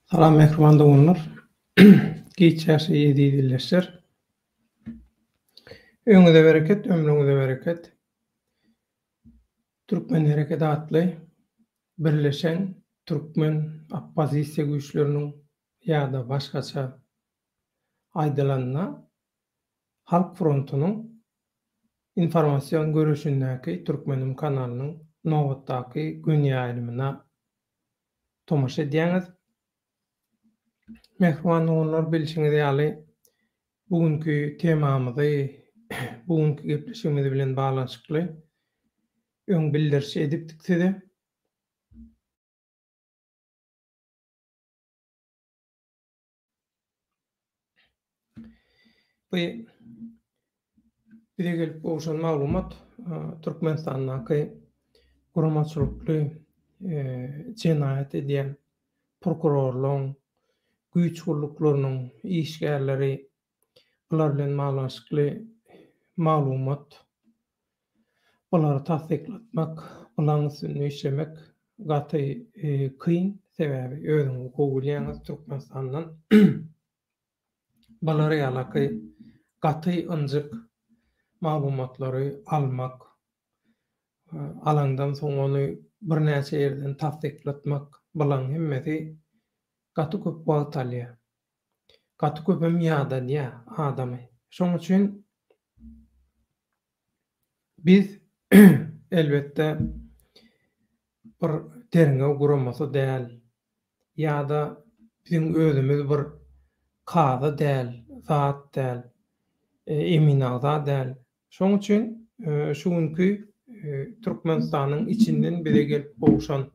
Salam mähriban doganlar. Giç ýaşly eziz ildeşler. Öňüňize bereket, ömrüňize bereket. Türkmen Hereket atly birleşen türkmen oppozisiýa güýçleriniň ýa-da başgaça aýdylanda Halk frontunyň informasion göreşindäki Türkmenim kanalynyň nobatdaky göni ýaýlymyna tomaşa edýäňiz. Mähriban doganlar bilşiňiz ýaly bu günki temamyzy bu günki gepleşigimiz bilen baglanyşykly öň bildiriş edipdik size. Bu bize gelip gowşan maglumat Türkmenistandaky guramaçylykly jenaýat edýän prokurorlaryň, güýç gulluklarynyň işgärleri bular bilen baglanyşykly maglumat Bulary tassyklatmak, bulaň üstünde işlemek gaty kyn, sebäbi özüňiz gowy bilýäňiz Türkmenistandan bular ýalaky gaty ynjyk maglumatlary almak, alaňdan soň ony birnäçe ýerden tassyklatmak, bulaň hemmesi gaty köp wagt alýar. Gaty köpem ýadadýar adamy. Şoň üçin biz elbetde bir derňew guramasy däl ýa-da biziň özümiz bir kazy däl, zat däl, emin agza däl. Şoň üçin şu günki Türkmenistanyň içinden bize gelip gowşan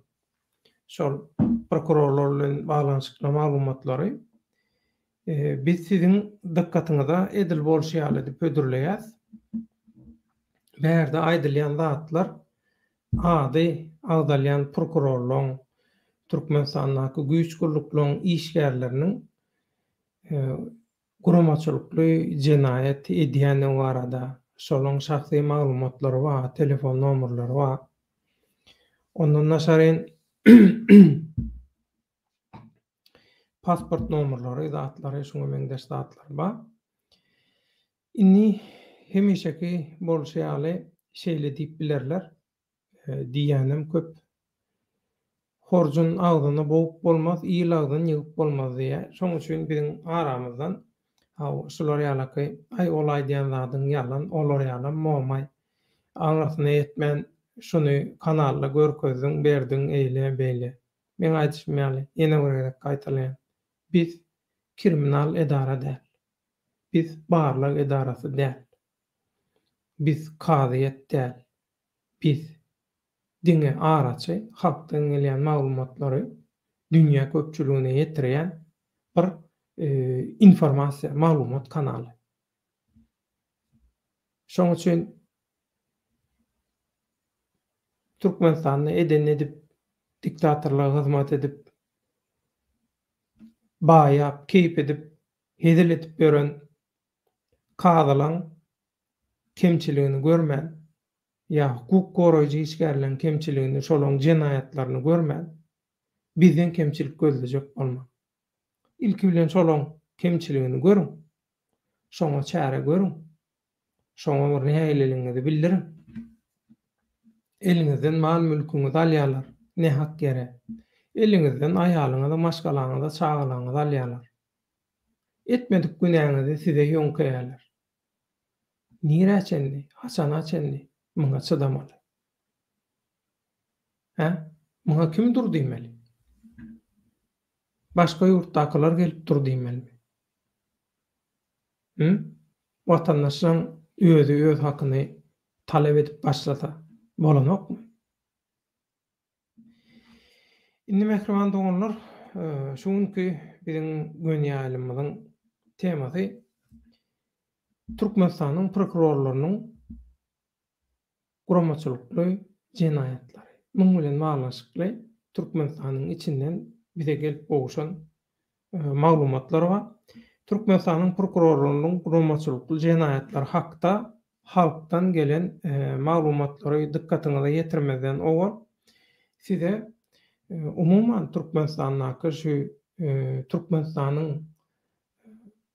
şol prokurorlar bilen baglanyşykly maglumatlary biz siziň dykgatyňyza edil bolşy ýaly edip hödürleýäs. Bärde aýdylýan zatlar ady agzalýan prokurorlaryň, Türkmenistandaky güýç gulluklaryň işgärleriniň guramaçylykly jenaýat edýändigi barada, şolaň şahsy maglumatlary bar, telefon nomerleri bar. Ondan daşaryn pasport nomerleri, zatlary, şuňa meňzeş zatlar bar. Indi hemişeki bolşy ýaly şeýle diýip bilerler, diýýänem köp. Horjun agzyny bogup bolmaz, il agzyny ýygyp bolmaz diýýär. Şoň üçin biziň aramyzdan haw şular ýalaky, aý ol aýdýan zadyň ýalan, olar ýalam momaý. Aňyrsyna ýetmän şuny kanalda görkezdiň, berdiň eýle, beýle. Meň aýdyşym ýaly, ýene bir gezek gaýtalaýan, biz kriminal edara däl. Biz barlag edarasy däl. Biz kazyýet däl. Biz diňe araçy, halkdan gelýän maglumatlary dünýä köpçüligine ýetirýän bir informasiýa, maglumat kanaly. Şoň üçin Türkmenistanda edenini edip, diktatorlyga hyzmat edip, baýap, keýp edip, hezil edip ýören kazylaň kemçiligini görmän ýa hukuk goraýjy işgärleň kemçiligini, şolaň jenaýatlaryny görmän, bizden kemçilik gözlejek bolmaň. Ilki bilen şolaň kemçiligini görüň. Şoňa çäre görüň. Şoňa bir nägileligiňizi bildiriň. Eliňizden mal-mülküňizi alýarlar, nähak ýere. Eliňizden aýalyňyzy, maşgalaňyzy, çagalaryňyzy alýarlar. Etmedik günäňizi size ýöňkeýärler. Nirä çenli, haçana çenli muňa çydamaly? Hä? Muňa kim dur diýmeli? Başga ýurtdakylar gelip dur diýmelimi? Hü? Watandaşlaň özi öz hakyny talap edip başlasa bolanokmy? Indi mähriban doganlar, şu günki biziň göni ýaýlymymyzyň temasy Türkmenistanyň prokurorlarynyň guramaçylykly jenaýatlary. Muň bilen baglanyşykly Türkmenistanyň içinden bize gelip gowşan maglumatlar bar. Türkmenistanyň prokurorlarynyň guramaçylykly jenaýatlary hakda halkdan gelen maglumatlary dykgatyňyza ýetirmezden owal size. Umuman Türkmenistandaky şu Türkmenistanyň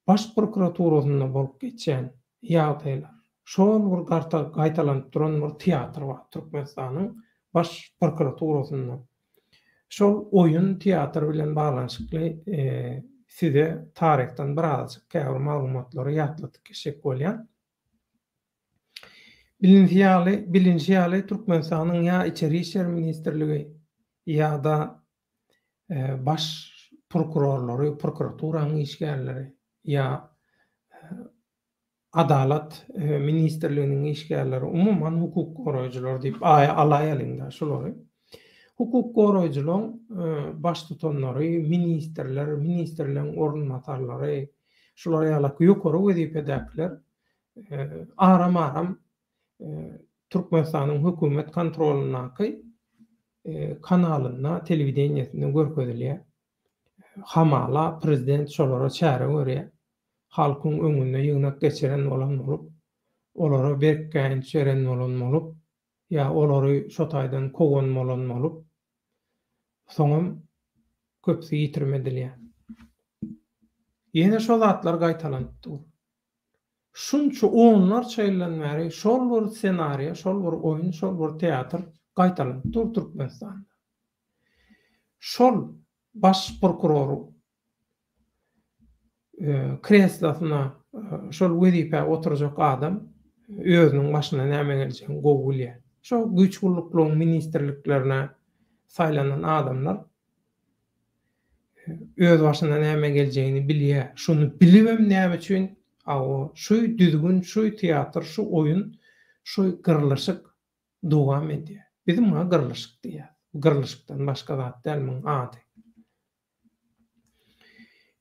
Baş prokuraturasynda bolup geçýän ýagdaýlar, şol bir gaýtalanyp duran bir teatr bar Türkmenistanyň Baş prokuraturasynda. Şol oýun teatr bilen baglanyşykly size taryhdan birazajyk käbir maglumatlary ýatladyp geçjek bolýan. Bilinsi ýaly, bilinşi ýaly Türkmenistanyň ýa Içeri işler ministrligi ýa-da baş prokurorlary, prokuraturanyň işgärleri ýa Adalat ministrliginiň işgärleri, umuman hukuk goraýjylar diýip alaýalyň-da şulary. Hukuk goraýjylaryň baştutanlary, ministrler, ministrleriň orunbasarlary, şular ýaly ýokary wezipedäkiler aram-aram Türkmenistanyň hökümet kontrolyndaky kanalynda, telewideniýesinde görkezilýär. Hamala prezident şolara çäre görýär. Halkyň öňünde ýygnak geçiren bolan bolup, olara berk käýinç beren bolan bolup, ýa olary şo taýdan kowan bolan bolup, soňam köpüsi ýitirim edilýär. Ýene şo zatlar gaýtalanyp dur. Şunça onlarça ýyldan bäri şol bir ssenariýa, şol bir oýun, şol bir teatr gaýtalanyp dur Türkmenistanda. Şol baş prokuror kreslosyna, şol wezipä oturjak adam özüniň başyna näme geljegini gowy bilýär. Şo güýç gulluklaryň ministrliklerine saýlanan adamlar Öz başyna näme geljegini bilýär. Şuny bilibem näme üçin hawa şu düzgün, şu teatr, şu oýun, şu gyrlyşyk dowam edýär. Biz muňa gyrlyşyk diýýäs. Bu gyrlyşykdan başga zat däl muň ady.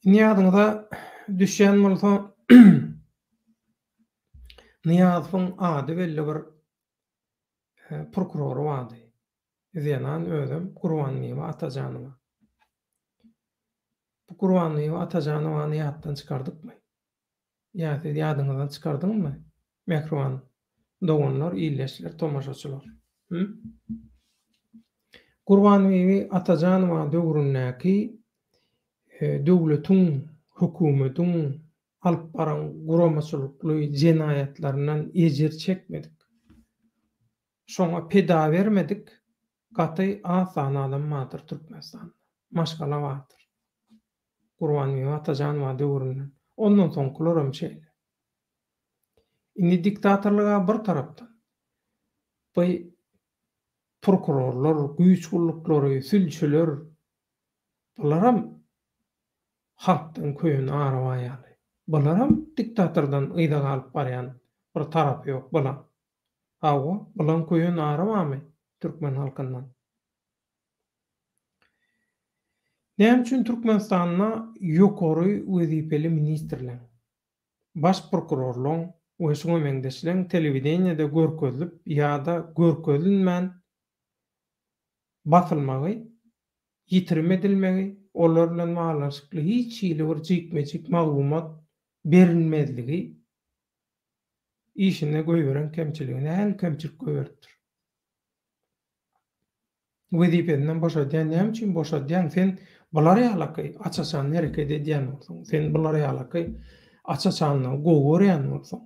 Indi ýadyňyza düşýän bolsa Nyýazowyň ady belli bir prokurory bardy. Zenan özem Gurbanbibi Atajanowa. Bu Gurbanbibi Atajanowany ýatdan çykardykmy? Ýa siz ýadyňyzdan çykardyňyzmy, mähriban doganlar, ildeşler, tomaşaçylar? Hü? Gurbanbibi Atajanowa döwründäki döwletiň, hökümetiň alyp baran guramaçylykly jenaýatlaryndan ejir çekmedik. Şoňa pida bermedik gaty az sany adam bardyr Türkmenistanda. Maşgala bardyr. Gurbanbibi Atajanowa döwründen. Ondan soňkularam şeýle. Indi diktatorlyga bir tarapdan. Bu prokurorlar, güýç gulluklary, sülçüler bularam halkdan köýen ary bar ýaly. Bularam diktatordan yza galyp barýan bir tarapy ýok bulaň. Hawa, bulaň köýen ary barmy türkmen halkyndan? Näme üçin Türkmenistanda ýokary wezipeli ministrleň, baş prokurorlaň we şuňa meňzeşleň telewideniýede görkezilip ýa-da görkezilmän basylmagy, ýitirim edilmegi, olar bilen baglanyşykly hiç hili bir jikme-jik maglumat berilmezligi Işinde goýberen kemçiligi nähili kemçilik goýberipdir? Wezipesinden boşadýan näme üçin boşadýaň? Sen bular ýalaky aç-açan hereket edýän bolsaň, sen bular ýalaky aç-açanlygy gowy görýän bolsaň,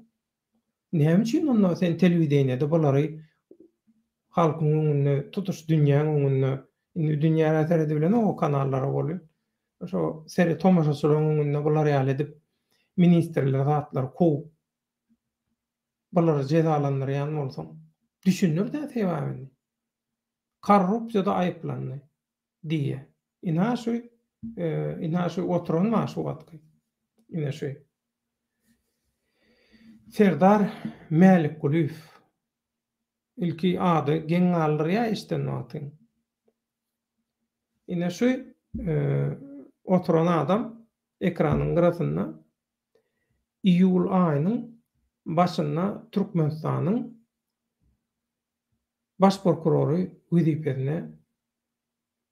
näme üçin onda sen telewideniýede bulary halkyň öňünde, tutuş dünýäň öňünde, indi dünýä seredibilenok o kanallara bolýar. Şo sere tomaşaçylaryň öňünde bular ýaly edip ministrleri zatlary kowup bulary jezalandyrýan bolsaň düşündir-dä sebäbini. Korrupsiýada aýyplandy diýýä. Ynha şu ynha şu oturan bar şu wagtky. Ine şu. Serdar Mälikgulyýew. Ilki ady geň galdyrýa eşiden wagtyň. Ine şu oturan adam ekranyň gyrasynda iýul aýynyň başynda Türkmenistanyň Baş prokurory wezipesine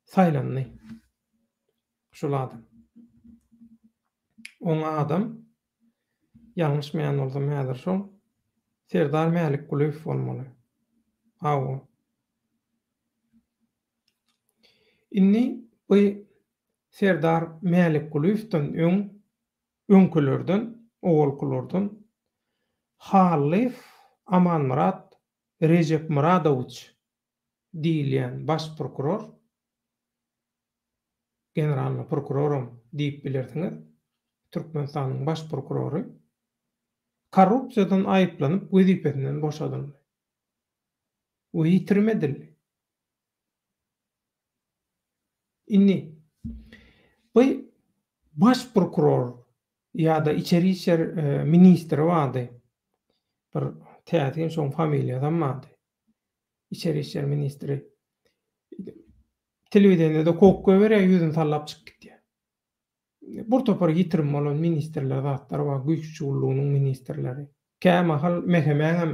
saýlandy. Şul adam. Oň adam ýalňyşmaýan bolsam häzir şol Serdar Mälikgulyýew bolmaly. Hawa. Indi bu Serdar Mälikgulyýewden öň, öňkülerden, owalkylardan Hallyýew Amanmyrat Rejepmyradowiç diýilýän baş prokuror, generalnyý prokuroram diýip bilersiňiz, Türkmenistanyň baş prokurory korrupsiýadan aýyplanyp wezipesinden boşadyldy we ýitirim edildi. Indi bu baş prokuror ýa-da içeri işler ministri bardy. Bir täsin şoň familiýasam bardy. Içeri işler ministri. Telewideniýede kowup goýberýär, ýüzüni sallap çykyp gitýär. Bir topar ýitirim bolan ministrler zatlar bar, güýç gullugynyň ministrleri. Kämahal MHM-äňem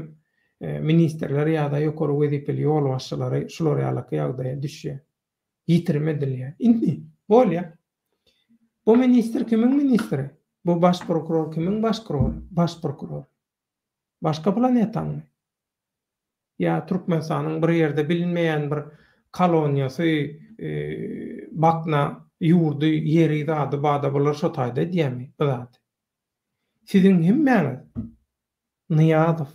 ministrleri ýa-da ýokary wezipeli ýolbaşçylary şular ýalaky ýagdaýa düşýär. Ýitirim edilýär. Indi, bolýar. Bu ministr kimiň ministri? Bu baş prokuror kimiň baş baş prokurory? Başga planetaňmy? Ýa Türkmenistanyň bir ýerde bilinmeýän bir koloniýasy, bakna ýurdy, ýeri zady bada bular şo taýda edýämi bu zady? Siziň hemmäňiz Nyýazow,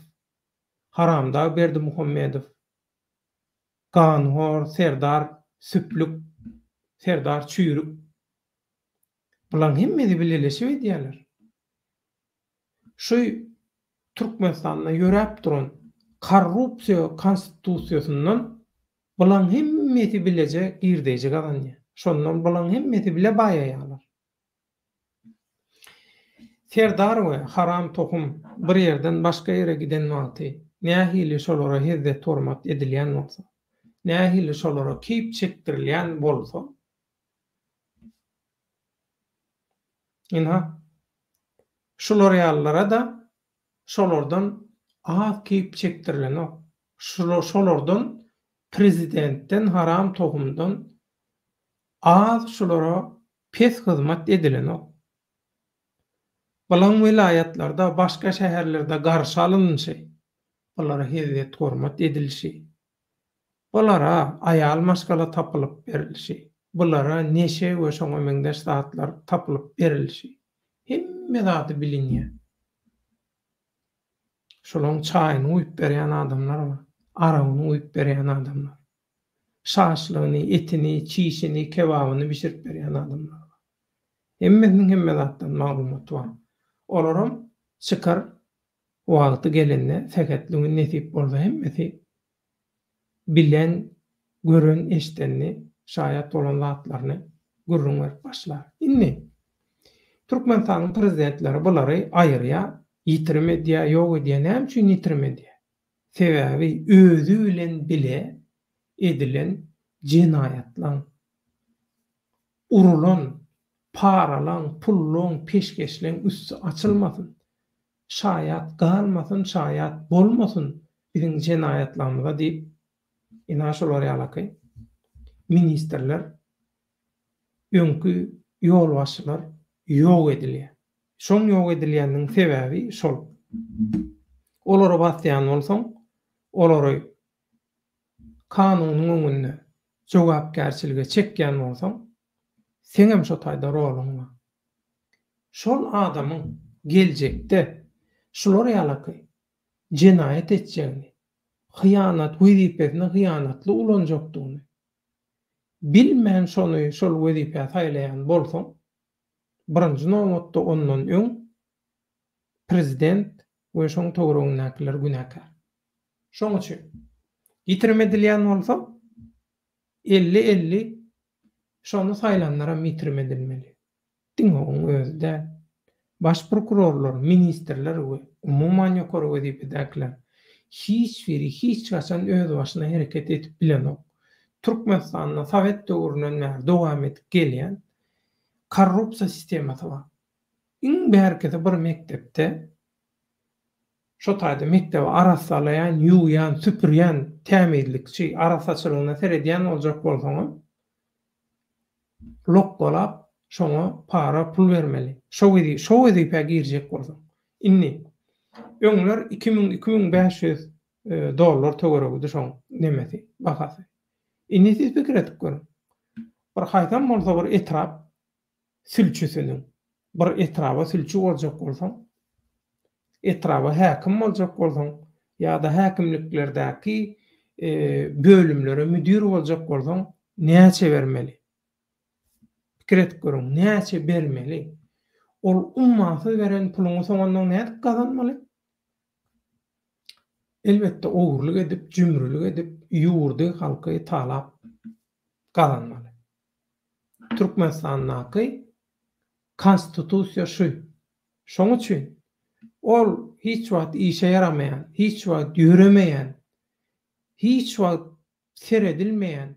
Haramdag Berdimuhamedow, ganhor Serdar süplük, Serdar çüýrük bulaň hemmesi bileleşip edýäler. Şu Türkmenistanda ýöräp duran korrupsiýa konstitusiýasyndan bulaň hemmesi bileje girdeýji gazanýar. Şondan bulaň hemmesi bile baýaýarlar. Serdar we haram tohum bir ýerden başga ýere giden wagty nähili şolara hezzet-hormat edilýän bolsa, nähili şolara keýp çekdirilýän bolsa, Ynha, şular ýalylara-da şolardan az keýp çekdirilenok. Şolardan prezidentden haram tohumdan az şulara pes hyzmat edilenok. Bulaň welaýatlarda, başga şäherlerde garşy alynşy, bulara hezzet-hormat edilişi, Bulara aýal maşgala tapylyp berilişi, bulara neşe we şoňa meňzeş zatlar tapylyp berilişi, hemme zady bilinýär. Şolaň çaýyny guýup berýän adamlar bar, aragyny guýup berýän adamlar, şaşlygyny, etini, çişini, kebabyny bişirip berýän adamlar bar. Hemmesiniň hemme zatdan maglumaty bar. Olaram çykar Wagty gelende sähetli gün nesip bolsa hemmesi bilen, gören, eşdenini, şaýat bolan zatlaryny gürrüň berip başlar. Indi Türkmenistanyň prezidentleri bulary aýyrýar, ýitirim edýär, ýok edýär. Näme üçin ýitirim edýär? Sebäbi özi bilen bile edilen jenaýatlaň, urulan paralaň, pullaň, peşgeşleň üsti açylmasyn. Şaýat galmasyn, şaýat bolmasyn biziň jenaýatlarymyza diýip, ynha şolar ýalaky ministrler, öňki ýolbaşçylar ýok edilýär. Şoň ýok edilýäniniň sebäbi şol. Olary basýan bolsaň, olary kanunyň öňünde jogapkärçilige çekýän bolsaň, seňem şo taýda roluň bar. Şol adamyň geljekde şular ýalaky jenaýat etjegini, hyýanat wezipesini hyýanatly ulanjakdygyny bilmän şony şol wezipä saýlaýan bolsaň, birinji nobatda ondan öň prezident we şoň töweregindäkiler günäkär. Şoň üçin ýitirim edilýän bolsa elli-elli şony saýlanlaram ýitirim edilmeli. Diňe oň özi däl. Baş prokurorlar, ministrler we umuman ýokary wezipedäkiler hiç biri hiç haçan özbaşyna hereket edip bilenok. Türkmenistanda sowet döwründen bäri dowam edip gelýän korrupsiýa sistemasy bar. Iň bärkisi bir mekdepde şo taýda mekdebi arassalaýan, ýuwýan, süpürýän tämizlikçi, arassaçylygyna seredýän boljak bolsaňam, lokgalap şoňa para pul bermeli. Şo wezi şo wezipä girjek bolsaň. Indi öňler 2000 2500 dollar töweregidi şoň nemesi, bahasy. Indi siz pikir edip görüň. Bir haýsam bolsa bir etrap sülçüsiniň, bir etraba sülçi boljak bolsaň, etraba häkim boljak bolsaň ýa-da häkimliklerdäki bölümlere müdir boljak bolsaň näçe bermeli? Pikir edip görüň, näçe bermeli? Ol ummasyz beren puluňy soňundan nädip gazanmaly? Elbetde ogurlyk edip, jümrülik edip, ýurdy, halky talap gazanmaly. Türkmenistandaky konstitusiýa şu. Şoň üçin ol hiç wagt işe ýaramaýan, hiç wagt ýöremeýän, hiç wagt seredilmeýän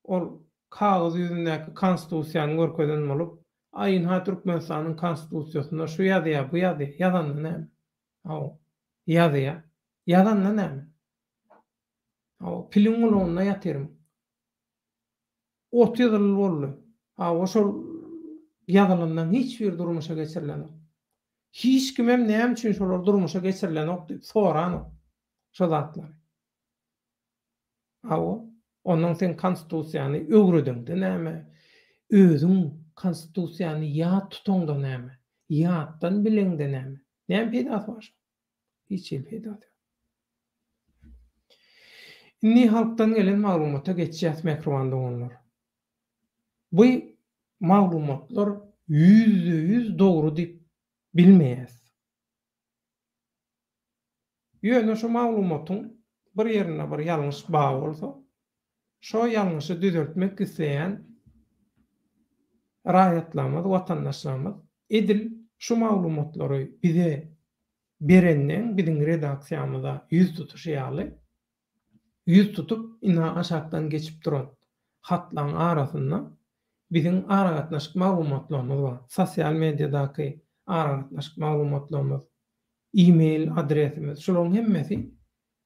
ol kagyz ýüzündäki konstitusiýany görkezen bolup, aý ynha Türkmenistanyň konstitusiýasynda şu ýazýar, bu ýazýar, ýazanda näme? Hawa, ýazýar. Ýazanda näme? Hawa, piliň gulagynda ýatyryn. 30 ýyl boldy. Hawa, şol ýazylanlaryň hiç biri durmuşa geçirilenok. Hiç kimem näme üçin şolar durmuşa geçirilenok diýip soranok şo zatlary. Hawa, onnoň sen konstitusiýany öwredeňde näme, özüň konstitusiýany ýat tutaňda näme, ýatdan bileňde näme? Näme peýdasy bar şoň? Hiç hili peýdasy ýok. Indi halkdan gelen maglumata geçýäs mähriban doganlar. Bu maglumatlar ýüzde-ýüz dogry diýip bilmeýäs. Ýöne şu maglumatyň bir ýerinde bir ýalňyş bar bolsa, şo ýalňyşy düzeltmek isleýän raýatlarymyz, watandaşlarymyz edil şu maglumatlary bize berenden biziň redaksiýamyza ýüz tutuşy ýaly, ýüz tutup, ynha aşakdan geçip duran hatlaryň arasynda biziň aragatnaşyk maglumatlarymyz bar, sosial mediadaky aragatnaşyk maglumatlarymyz, e-mail adresimiz, şularyň hemmesi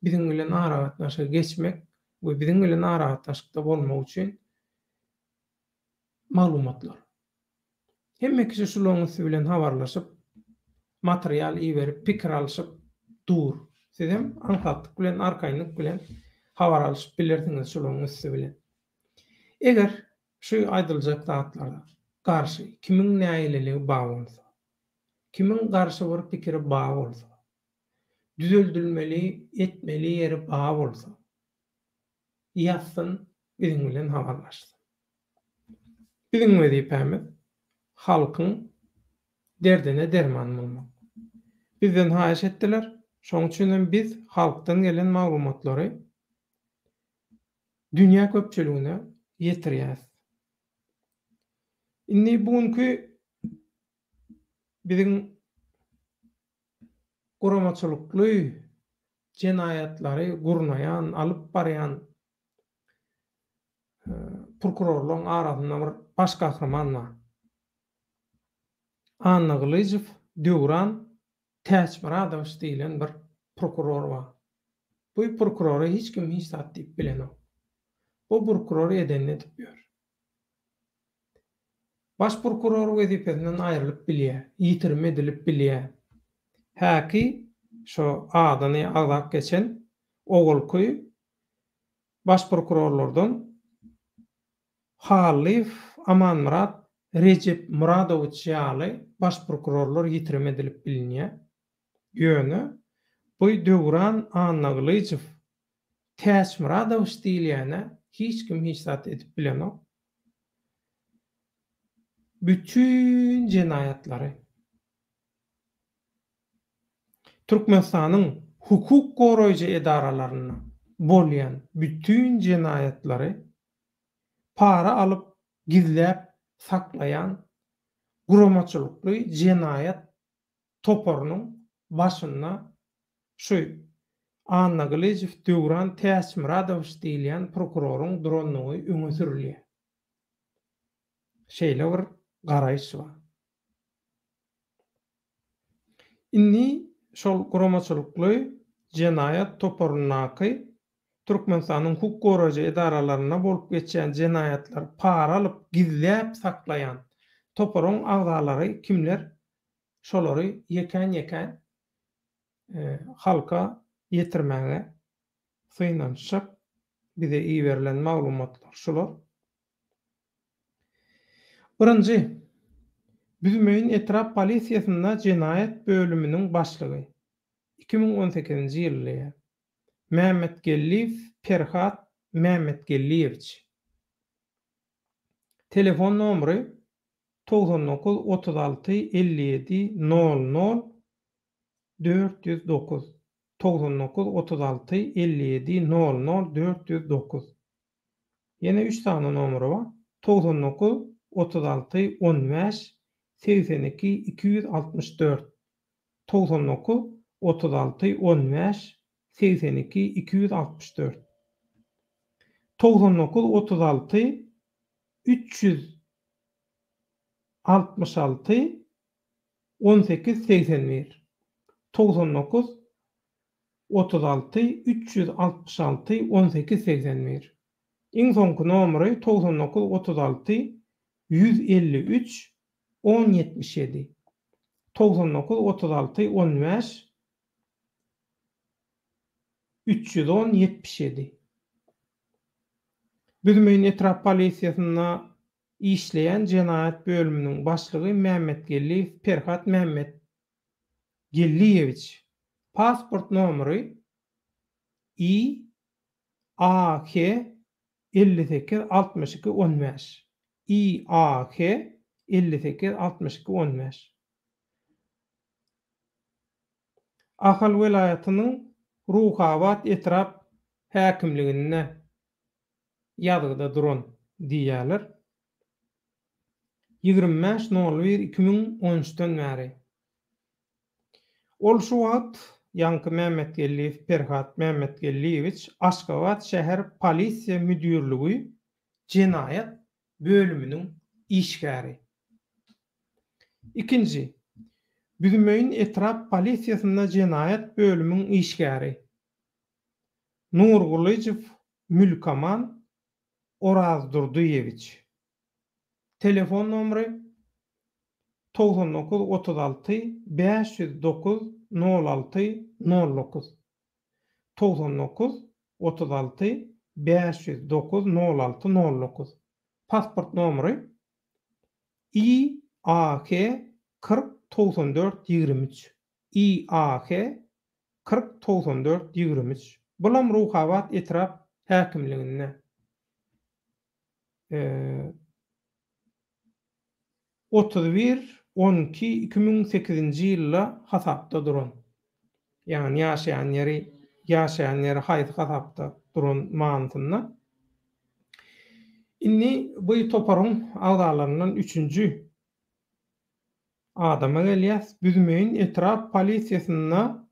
biziň bilen aragatnaşyga geçmek we biziň bilen aragatnaşykda bolmak üçin maglumatlar. Hemme kişi şularyň üsti bilen habarlaşyp, material iberip, pikir alşyp dur. Sizem aňsatlyk bilen, arkaýynlyk bilen habar alşyp bilersiňiz şularyň üsti bilen. Eger şu aýdyljak zatlara garşy kimiň nägileligi bar bolsa, kimiň garşy bir pikiri bar bolsa, düzeldilmeli, etmeli ýeri bar bolsa, ýazsyn, biziň bilen habarlaşsyn. Biziň wezipämiz halkyň derdine derman bolmak. Bizden haýyş etdiler, şonuň üçin hem biz halkdan gelen maglumatlary dünýä köpçüligine ýetirýäris. Indi bu günki biziň guramaçylykly jenaýatlary gurnaýan, alyp barýan prokurorlaryň arasynda bir baş gahryman bar. Annagylyjow Döwran Täçmyradowiç diýlen bir prokuror bar. Bu prokurora hiç kim hiç zat diýip bilenok. Bu prokuror edenini edip ýör. Baş prokuror wezipesinden aýrylyp bilýär, ýitirim edilip bilýär. Häki şo adyny agzap geçen owalky baş prokurorlardan Hallyýew Amanmyrat Rejepmyradowiç ýaly baş prokurorlar ýitirim edilip bilinýär. Ýöne bu Döwran Annagylyjow Täçmyradowiç diýilýäne hiç kim hiç zat edip bilenok. Bütin jenaýatlary Türkmenistanyň hukuk goraýjy edaralarynda bolýan bütin jenaýatlary para alyp gizläp saklaýan guramaçylykly jenaýat toparynyň başynda şu Annagylyjow Döwran Täçmyradowiç diýilýän prokuroryň durandygy öňe sürülýär. Şeýle bir garaýyş bar. Indi şol guramaçylykly jenaýat toparyndaky Türkmenistanyň hukuk goraýjy edaralarynda bolup geçýän jenaýatlary para alyp gizläp saklaýan toparyň agzalary kimler şolary ýekän-ýekän halka ýetirmäge synanyşjak bize iberilen maglumatlar şular. Birinji, Büzmeýin etrap polisiýasynda jenaýat bölüminiň başlygy, 2018-nji ýylda, Mämmetgeldiýew Perhat Mämmetgeldiýewiç. Telefon nomeri 99 36 57 00 409, 99 36 57 00 409. Ýene üç sany nomeri bar, 99 36 15 82 264, 99 36 15 82 264, 99 36 366 18 81, 99 36 366 18 81. Iň soňky nomeri 99 36 153 10 77. 99 36 15 310 77. Büzmeýin etrap polisiýasynda işleýän jenaýat bölüminiň başlygy Mämmetgeldiýew Perhat Mämmet Geldiýewiç, pasport nomeri I A H 58 62 15, I A H 58 62 15. Ahal welaýatynyň Ruhabat etrap häkimliginde ýazgyda duran diýýärler. 25 nol bir 2013-den bäri. Ol şu wagt ýaňky Mämmetgeldiýew Perhat Mämmetgeldiýewiç Aşgabat şäher polisiýa müdirligi jenaýat bölüminiň işgäri. Ikinji, Büzmeýin etrap polisiýasynda jenaýat bölümiň işgäri. Nurgylyjow Mülkaman Orazdurdyýewiç. Telefon nomeri, 99 36 509 06 09. 99 36 509 06 09. Pasport nomeri, I A H 40 94 23. I A H 40 94 23. Bulam Ruhabat etrap häkimliginde. 31 12 2008-nji ýylda hasapda duran. Ýagny ýaşaýan ýeri, ýaşaýan ýeri haýsy hasapda duran manysynda. Indi bu toparyň agzalaryndan üçünji adama gelýäs. Büzmeýin etrap polisiýasynda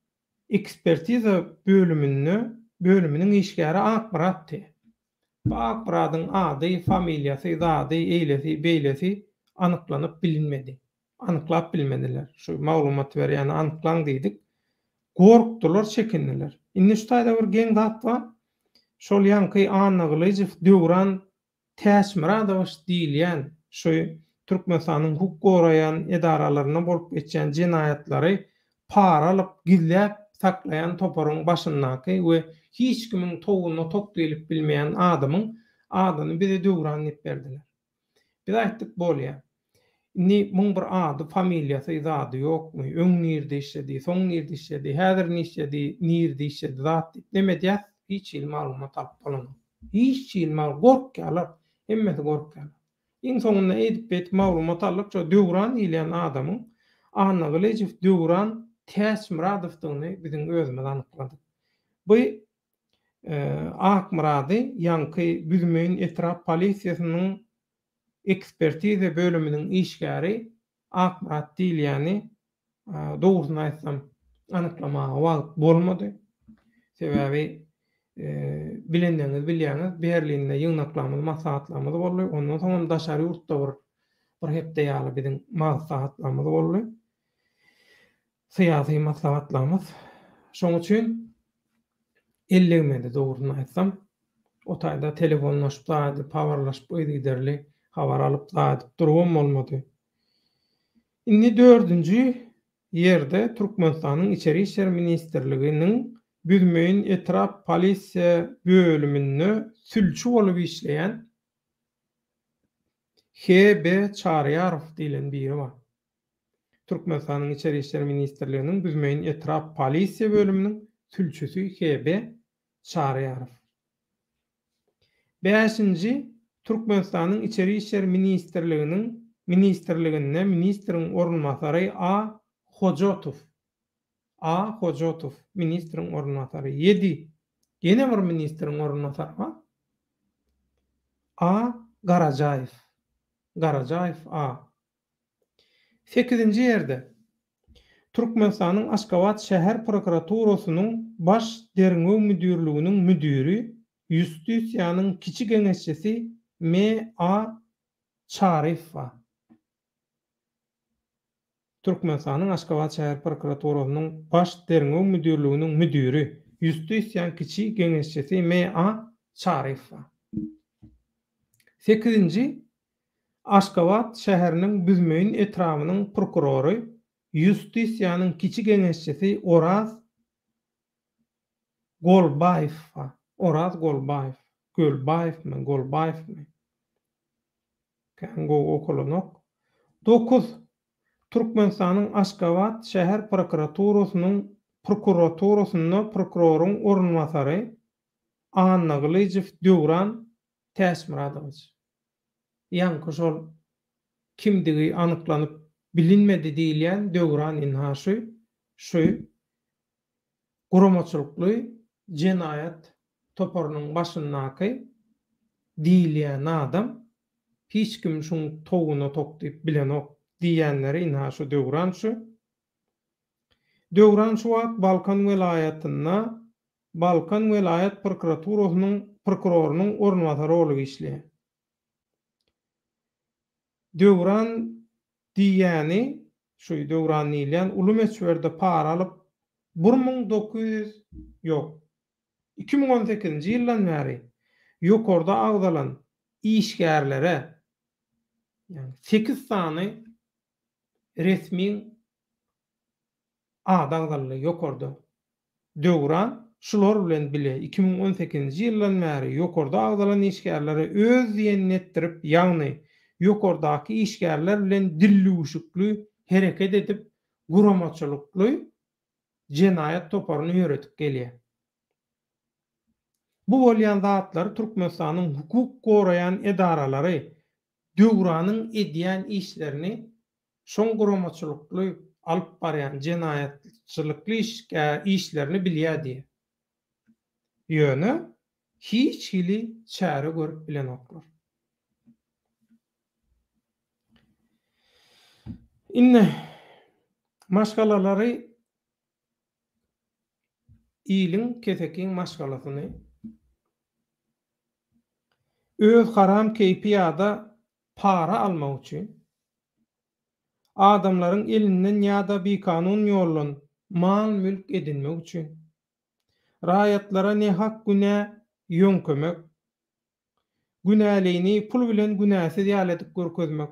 ekspertiza bölüminde bölüminiň işgäri Akmyratdy. Bu Akmyradyň ady, familiýasy, zady, eýlesi, beýlesi anyklanyp bilinmedi. Anyklap bilmediler. Şu maglumaty berýäni anyklaň diýdik. Gorkdular, çekindiler. Indi şu taýda bir geň zat bar. Şol ýaňky Annagylyjow Döwran Täçmyradowiç diýilýän şu Türkmenistanyň hukuk goraýan edaralarynda bolup geçýän jenaýatlary para alyp gizläp saklaýan toparyň başyndaky we hiç kimiň towugyna tok diýlip bilmeýän adamyň adyny bize Döwran diýip berdiler. Biz aýtdyk bolýa. Indi muň bir ady, familiýasy, zady ýokmy, öň nirde işledi, soň nirde işledi, häzir nişledi, nirde işledi zat diýip neme edýäs, hiç hili maglumat alyp bolanok. Hiç hili mag, gorkýarlar, hemmesi gorkýarlar. Iň soňunda eýdip-beýdip maglumat aldyk, şo Döwran diýilýän adamyň Annagylyjow Döwran Täçmyradowdygyny biziň özümiz anykladyk. Bu Akmyrady ýaňky Büzmeýin etrap polisiýasynyň ekspertiza bölüminiň işgäri Akmyrat diýilýäni, dogrusyny aýtsam, anyklamaga wagt bolmady. Sebäbi bilenleriňiz bilýäňiz, Berlinde ýygnaklarymyz, maslahatlarymyz boldy. Ondan soňam daşary ýurtda bir bir hepde ýaly biziň maslahatlarymyz boldy. Syýasy maslahatlarymyz. Şonuň üçin el degmedi dogrusyny aýtsam. O taýda telefonlaşyp zat edip, habarlaşyp yzygiderli habar alyp zat edip durubam bolmady. Indi dördünji ýerde Türkmenistanyň Içeri işler ministrliginiň Büzmeýin etrap polisiýa bölüminde sülçi bolup işleýän. HB. Çaryýarow diýlen biri bar. Türkmenistanyň Içeri işler ministrliginiň Büzmeýin etrap polisiýa bölüminiň sülçüsi HB. Çaryýarow. Bäşinji Türkmenistanyň Içeri işler ministrliginiň ministrliginde ministriň orunbasary A. Hojatow. A. Hojatow, ministriň orunbasary. Ýedi. Ýene bir ministriň orunbasary bar. A. Garajaýew. Garajaýew A. Sekizinji ýerde, Türkmenistanyň Aşgabat şäher prokuraturasynyň Baş derňew müdirliginiň müdiri, ýustisiýanyň kiçi geňeşçisi MA. Çaryýew bar. Türkmenistanyň Aşgabat şäher prokuraturasynyň Baş derňew müdirliginiň müdiri, ýustisiýanyň kiçi geňeşçisi MA. Çaryýew bar. Sekizinji Aşgabat şäheriniň Büzmeýin etrabynyň prokurory, ýustisiýanyň kiçi geňeşçisi Oraz Golbaýew bar. Oraz Golbaýew. Gölbaýewmi, Golbaýewmi? Kän gowy okalanok. Dokuz. Türkmenistanyň Aşgabat şäher prokuraturasynyň prokuraturasynda prokuroryň orunbasary Annagylyjow Döwran Täçmyradowiç. Ýaňky şol kimdigi anyklanyp bilinmedi diýilýän Döwran ynha şu, şu guramaçylykly jenaýat toparynyň başyndaky diýilýän adam, hiç kim şuň towuna tok diýip bilenok diýýänleri ynha şu Döwran şu. Döwran şu wagt Balkan welaýatynda Balkan welaýat prokuraturasynyň prokurorynyň orunbasary bolup işleýär. Döwran diýýäni, şu Döwran diýilýän uly möçberde para alyp, 1900, ýok, 2018-nji ýyldan bäri ýokarda agzalan işgärlere, ýagny sekiz sany resmiň ady agzaldy ýokarda. Döwran şular bilen bile 2018-nji ýyldan bäri ýokarda agzalan işgärlere öz diýenini etdirip, ýagny ýokardaky işgärler bilen dillüwşükli hereket edip, guramaçylykly jenaýat toparyny ýöredip gelýär. Bu bolýan zatlary Türkmenistanyň hukuk goraýan edaralary Döwranyň edýän işlerini şoň guramaçylykly alyp barýan jenaýatçylykly işlerini bilýär diýýär. Ýöne hiç hili çäre görüp bilenoklar. Indi maşgalalary iliň kesekiň maşgalasyny öz haram keýpi ýa-da para almak üçin adamlaryň elinden ýa-da bikanun ýoldan mal-mülk edinmek üçin, raýatlara nähak günä ýöňkemek, günälini pul bilen günäsiz ýaly edip görkezmek,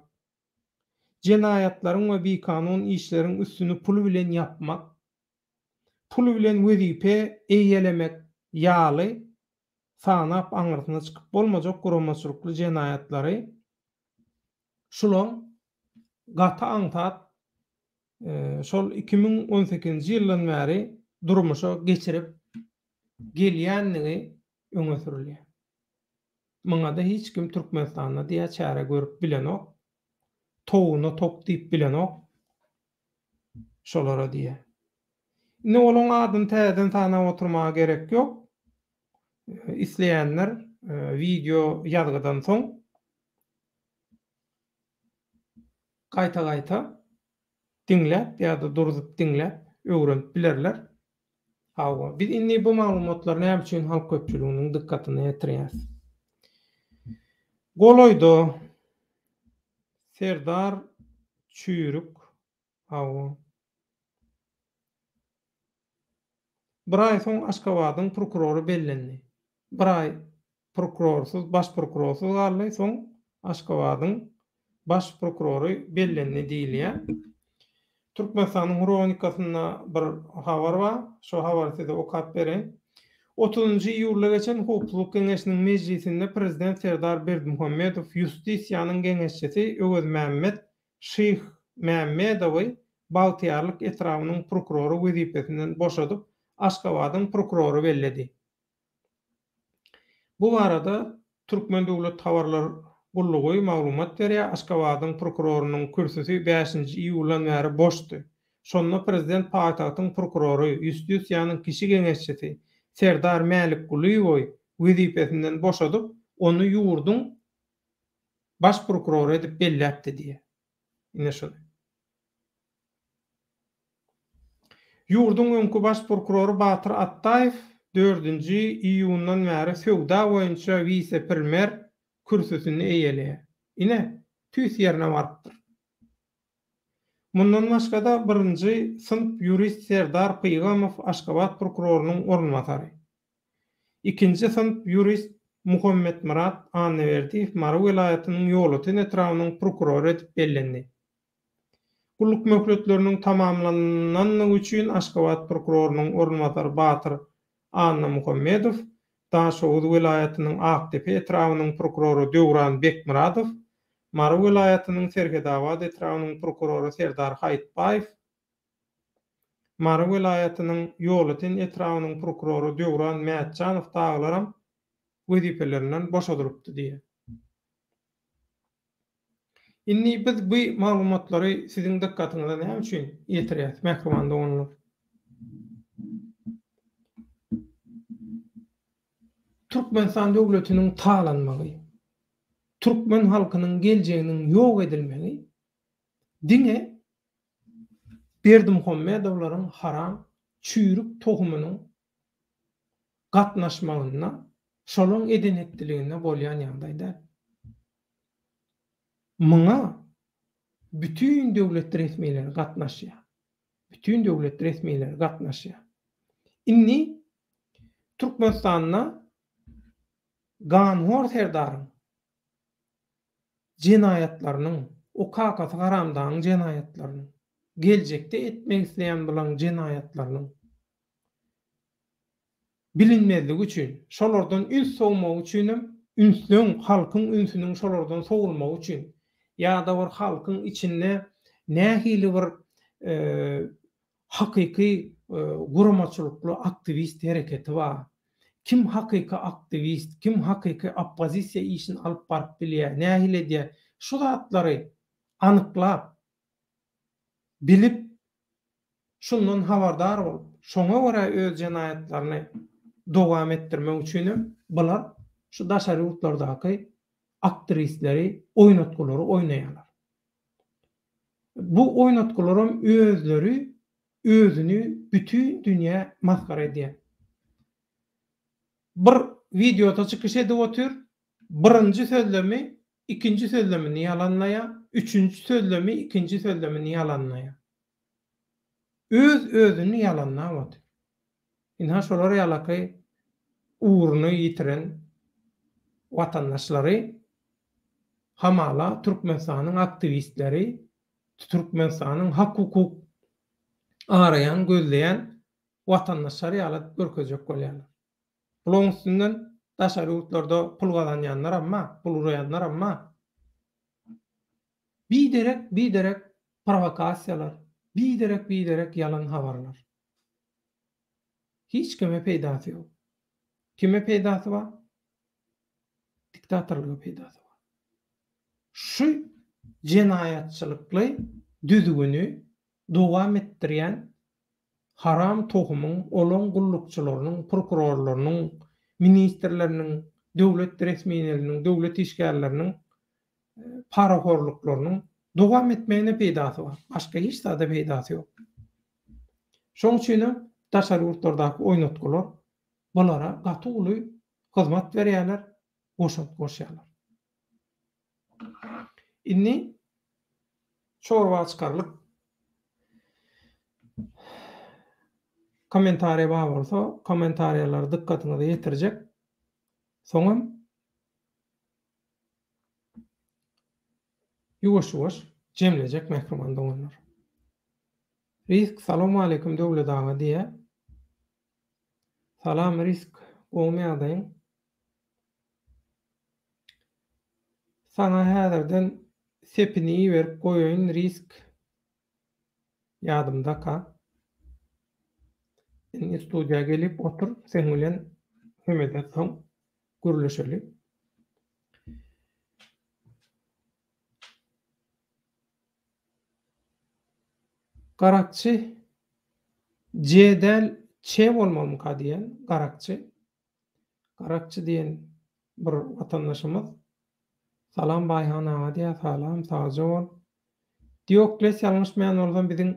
jenaýatlaryň we bikanun işleriň üstüni pul bilen ýapmak, pul bilen wezipe eýelemek ýaly sanap aňyrsyna çykyp bolmajak guramaçylykly jenaýatlary şulaň gaty aňsat şol 2018-nji ýyldan bäri durmuşa geçirip gelýändigi öňe sürülýär. Muňa-da hiç kim Türkmenistanda diýä çäre görüp bilenok. Towuna tok diýip bilenok. Şolara diýä. Indi olaň adyny täzeden sanap oturmaga gerek ýok. Isleýänler wideo ýazgydan soň gaýta-gaýta diňläp ýa-da durzup diňläp öwrenip bilerler. Hawa, biz indi bu maglumatlary näme üçin halk köpçüliginiň dykgatyna ýetirýäris? Golaýda Serdar Çüýrük, hawa, bir aý soň Aşgabadyň prokurory bellendi. Bir aý prokurorsyz, baş prokurorsyz galdy, soň Aşgabadyň baş prokurory bellendi diýilýär. Türkmenistanyň hronikasynda bir habar bar, şo habary size okap bereýin. Otuzynjy iýulda geçen Howpsuzlyk geňeşiniň mejlisinde prezident Serdar Berdimuhamedow ýustisiýanyň geňeşçisi Öwezmämmet Şyhmämmedowy Bagtyýarlyk etrabynyň prokurory wezipesinden boşadyp, Aşgabadyň prokurory belledi. Bu barada Türkmen döwlet habarlar gullugy maglumat berýär. Aşgabadyň prokurorynyň kürsüsi bäşinji iýuldan bäri boşdy. Şonda prezident paýtagtyň prokurory, ýustisiýanyň kişi geňeşçisi Serdar Mälikgulyýewi wezipesinden boşadyp, ony ýurduň Baş prokurory edip belläpdi diýýär. Ine şuny. Ýurduň öňki baş prokurory Batyr Atdaýew dördünji iýundan bäri söwda boýunça wise-premýer kürsüsini eýeleýär. Ine, tüýs ýerine barypdyr. Mundan başga-da, birinji synp ýurist Serdar Pygamow Aşgabat prokurorynyň orunbasary. Ikinji synp ýurist Muhammetmyrat Annaberdiýew Mary welaýatynyň Ýolöten etrabynyň prokurory edip bellendi. Gulluk möhletleriniň tamamlanandygy üçin Aşgabat prokurorynyň orunbasary Batyr Annamuhammedow, Daşoguz welaýatynyň Akdepe etrabynyň prokurory Döwran Bekmyradow, Mary welaýatynyň Serhetabat etrabynyň prokurory Serdar Haýytbaýew, Mary welaýatynyň Ýolöten etrabynyň prokurory Döwran Mätjanow dagylaram wezipelerinden boşadylypdy diýýär. Indi biz bu maglumatlary siziň dykgatyňyza näme üçin ýetirýäs, mähriban doganlar? Türkmenistan döwletiniň talanmagy, türkmen halkynyň geljeginiň ýok edilmegi diňe Berdimuhamedowlaryň haram çüýrük tohumynyň gatnaşmagynda, şolaň eden-etdiliginde bolýan ýagdaý däl. Muňa bütin döwlet resmileri gatnaşýar. Bütin döwlet resmileri gatnaşýar. Indi Türkmenistanda ganhor serdaryň jenaýatlarynyň, o kakasy haramdagyň jenaýatlarynyň, geljekde etmek isleýän bulaň jenaýatlarynyň bilinmezligi üçin, şolardan üns sowmagy üçinem, ünsleň, halkyň ünsüniň şolardan sowulmagy üçin ýa-da bir halkyň içinde nähili bir hakyky guramaçylykly aktiwist hereketi bar, kim hakyky aktiwist, kim hakyky oppozisiýa işini alyp baryp bilýär, nähili edýär, şu zatlary anyklap, bilip, şundan habardar bolup, şoňa görä öz jenaýatlaryny dowam etdirmek üçinem bular şu daşary ýurtlardaky aktristleri, oýnatgylary oýnaýarlar. Bu oýnatgylaram özleri özüni bütin dünýä masgara edýär. Bir wideoda çykyş edip otyr, birinji sözlemi ikinji sözlemini ýalanlaýar, üçünji sözlemi ikinji sözlemini ýalanlaýar. Öz özüni ýalanlap otyr. Ynha şolar ýalaky ugruny ýitiren watandaşlary hamala Türkmenistanyň aktiwistleri, Türkmenistanyň hak-hukuk araýan, gözleýän watandaşlary ýaly edip görkezjek bolýarlar. Bularyň üstünden daşary ýurtlarda pul gazanýanlaram bar, pul uraýanlaram bar. Biderek, biderek prowokasiýalar, biderek, biderek ýalan habarlar. Hiç kime peýdasy ýok. Kime peýdasy bar? Diktatorlyga peýdasy bar. Şu jenaýatçylykly düzgüni dowam etdirýän haram tohumyň, olaň gullukçylarynyň, prokurorlarynyň, ministrleriniň, döwlet resmileriniň, döwlet işgärleriniň parahorluklarynyň dowam etmegine peýdasy bar. Başga hiç zada peýdasy ýok. Şoň üçinem daşary ýurtlardaky oýnatgylar bulara gaty uly hyzmat berýärler, goşant goşýarlar. Indi çorba çykarlyk. Kommentariýa bar bolsa, kommentariýalary dykgatyňyza ýetirjek. Soňam ýuwaş-ýuwaş jemlejek mähriban doganlar. Risk salowmaleýkim Döwlet aga diýýär. Salam Risk. Gowumy ýagdaýyň? Saňa häzirden sepini iberip goýaýyn risk ýadymdaka. Indi studiýa gelip otur seň bilen hemeden soň gürleşeli. Garakçy C däl Ç bolmalymyka diýen garakçy. Garakçy diýen bir watandaşymyz. Salam Baýhan aga diýýär, salam, sagja bol. Diokles ýalňyşmaýan bolsam biziň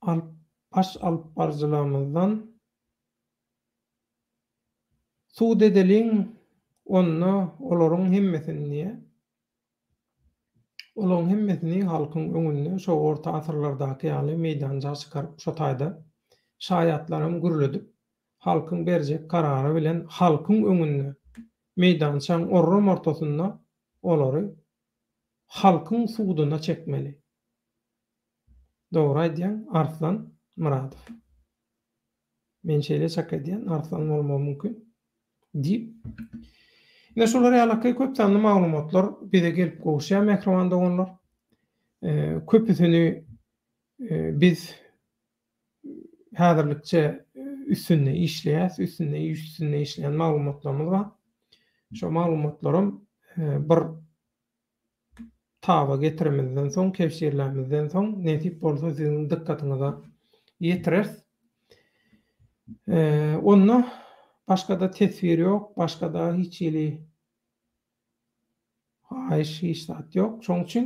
alyp baş alyp baryjylarymyzdan Sud edeliň onda olaryň hemmesini diýýär. Olaryň hemmesini halkyň öňünde şo orta asyrlardaky ýaly meýdança çykaryp şo taýda şaýatlaram gürledip halkyň berjek karary bilen halkyň öňünde meýdançaň orram ortasynda olary halkyň suduna çekmeli. Dogry aýdýaň Arslan Myradow. Men şeýle çak edýän, arslan bolmagy mümkin diýip. Ine şular ýalaky köp sanly maglumatlar bize gelip gowuşýar mähriban doganlar. Köpüsini biz häzirlikçe üstünde işleýäs, üstünde iş üstünde işleýän maglumatlarymyz bar. Şo maglumatlaram bir taba getiremizden soň, kebşirlämizden soň, nesip bolsa siziň dykgatyňyza ýetireris. Onda başga-da teswir ýok, başga-da hiç hili haýyş, hiç zat ýok. Şonuň üçin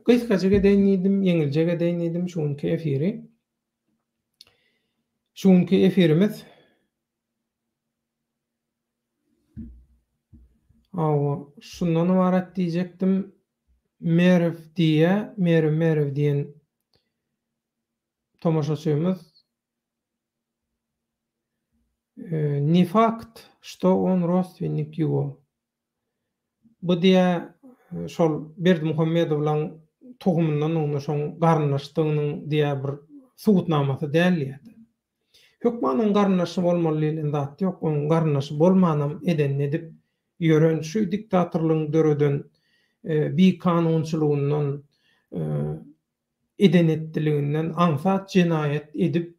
gysgajyk edeýin diýdim, ýeňiljek edeýin diýdim şu günki efiri. Şu günki efirimiz Hawa, şundan ybarat diýjekdim. Merw diýýä, Merw Merw diýen tomaşaçymyz. Ne fakt, što on rodstvennik ýuo. Bu diýä şol Berdimuhamedowlaň tohumyndandygyny, şoň garyndaşdygynyň diýä bir subutnamasy däl diýýär. Hökman oň garyndaşy bolmaly diýlen zat ýok. Oň garyndaşy bolmanam edenini edip ýören şu diktatorlygyň döreden bikanunçylygyndan, eden-etdiliginden aňsat jenaýat edip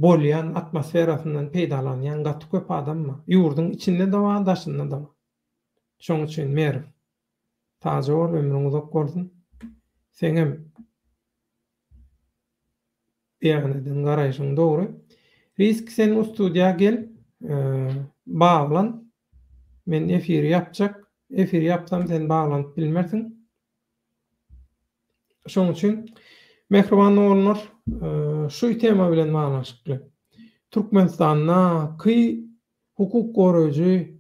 bolýan atmosferasyndan peýdalanýan gaty köp adam bar. Ýurduň içinde-de bar, daşynda-da bar. Şoň üçin Merw, sagja bol, ömrüň uzak bolsun. Seňem beýan eden garaýşyň dogry. Risk sen ustudiýa gel, baglan. Men efiri ýapjak. Efiri ýapsam sen baglanyp bilmersiň. Şonuň üçin mähriban doganlar, şu tema bilen baglanyşykly Türkmenistandaky hukuk goraýjy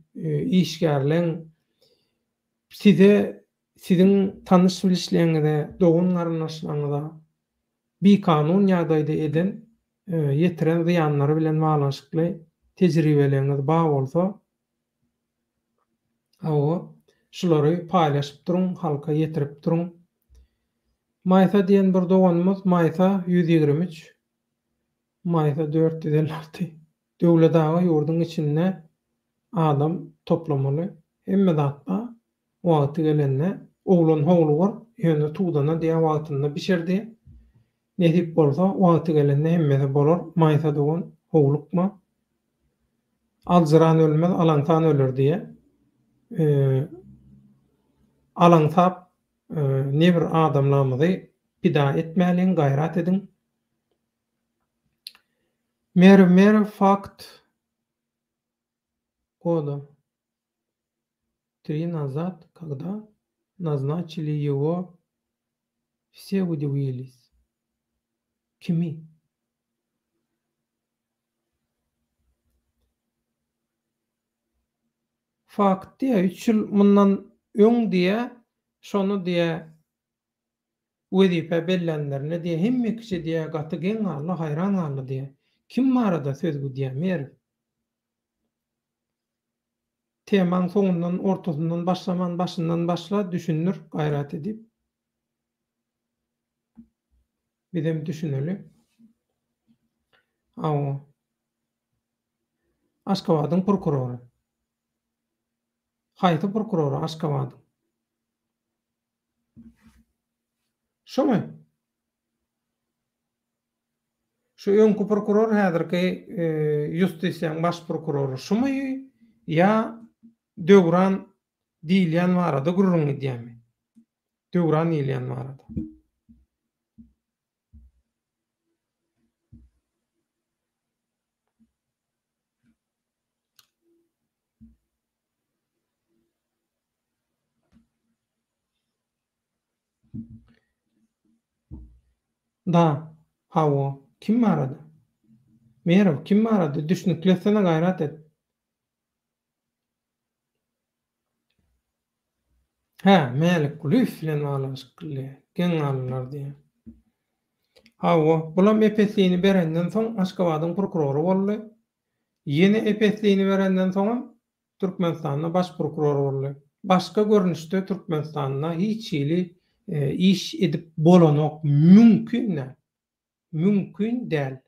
işgärleň size, siziň tanyş-bilişleriňize, dogan-garyndaşlaryňyza bikanun ýagdaýda eden, ýetiren zyýanlary bilen baglanyşykly tejribeleriňiz bar bolsa, Hawa, şulary paýlaşyp duruň, halka ýetirip duruň. Maýsa diýen bir doganymyz, Maýsa 123, Maýsa 456. Döwlet aga ýurduň içinde adam toplamaly. Hemme zat bar. Wagty gelende oglan howlugar, ýöne tudana diýä wagtynda bişer diýä. Nesip bolsa wagty gelende hemmesi bolar. Maýsa dogan howlukma. Aljyran ölmez, alaňsan öler diýýär. Alaňsap nebir adamlarymyzy pida etmäliň, gaýrat ediň. Merw Merw fakt goda tri nazad kogda naznaçili ýego wse udiwilis. Kimi? Fakt diýýär, üç ýyl mundan öň diýýär, şony diýýär, wezipä bellänlerinde diýýär, hemme kişi diýýär, gaty geň galdy, haýran galdy diýýär. Kim barada söz gidýär, Merw? Temaň soňundan, ortasyndan başlaman, başyndan başla, düşündir, gaýrat edip. Bizem düşüneli. Hawa. Aşgabadyň prokurory. Haýsy prokurory Aşgabadyň? Şumy? Şu öňki prokuror häzirki ýustisiýaň baş prokurory şumy ýa Döwran diýilýän barada gürrüň gidýämi? Döwran diýilýän barada. Da, hawa, kim barada? Merow, kim barada? Düşnükli etsene gaýrat et. Hä, Mälikgulyýew bilen baglanyşykly geň galdylar diýýär. Hawa, bulam epeslini berenden soň Aşgabadyň prokurory boldy. Ýene epeslini berenden soňam Türkmenistanda baş prokuror boldy. Başga görnüşde Türkmenistanda hiç hili iş edip bolanok, mümkin däl. Mümkin däl.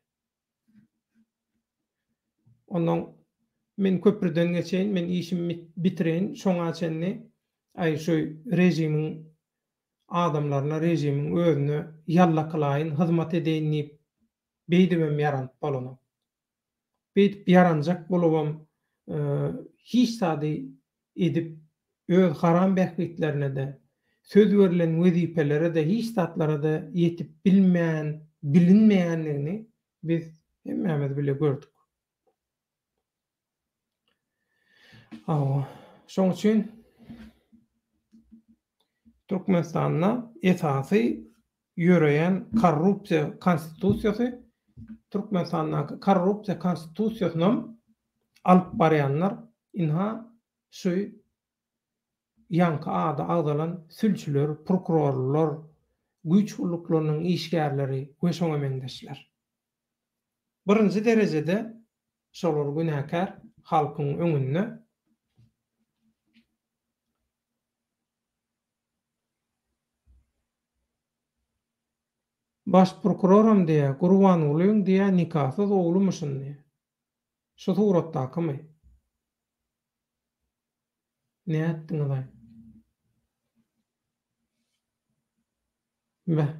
Onnoň men köprüden geçeýin, men işimi bitireýin, şoňa çenli aý şu režimiň adamlaryna, režimiň özüne ýalla kylaýyn, hyzmat edeýin diýip beýdibem ýaranyp bolanok. Beýdip ýaranjak bolubam hiç zady edip öz haram bähbitlerine-de, söz berlen wezipelere-de hiç zatlara-da ýetip bilmän, bilinmeýändigini biz hemmämiz bile gördük. Hawa, şoň üçin Türkmenistanda esasy ýöreýän korrupsiýa konstitusiýasy Türkmenistandaky korrupsiýa konstitusiýasynam alyp barýanlar ynha şu ýaňky ady agzalan sülçüler, prokurorlar, güýç gulluklarynyň işgärleri we şoňa meňzeşler. Birinji derejede şolar günäkär halkyň öňünde. Baş prokuroram diýýä, Gurbangulyň diýýä nikasyz oglumyşyn diýýä. Şu suratdakymy? Nätdiňizaý? Beh.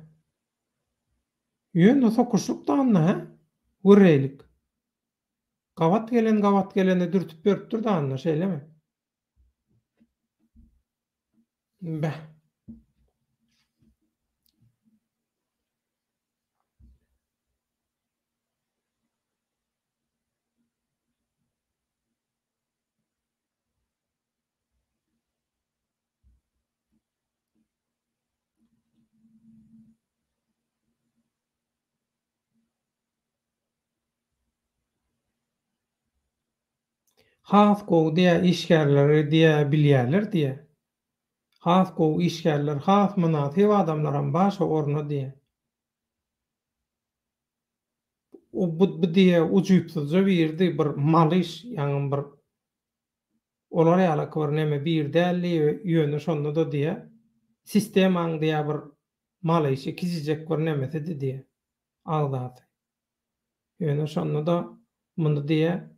Ýöne sokuşlyk danda hä? Göreýlik. Gabat gelen gabat gelene dürtüp beripdir danda, şeýlemi? Beh. Has gowy diýä işgärleri diýä bilýäler diýä. Has gowy işgärler has mynasyp adamlaram bar şo orna diýä. O bu bu diýä ujypsyzja birdi bir malyş ýaňy bir olar ýalaky bir neme bir däldi ýöne şonda-da diýä sistemaň diýä bir malyşy kiçijek bir nemesidi diýä agzasy. Ýöne şonda-da muny diýä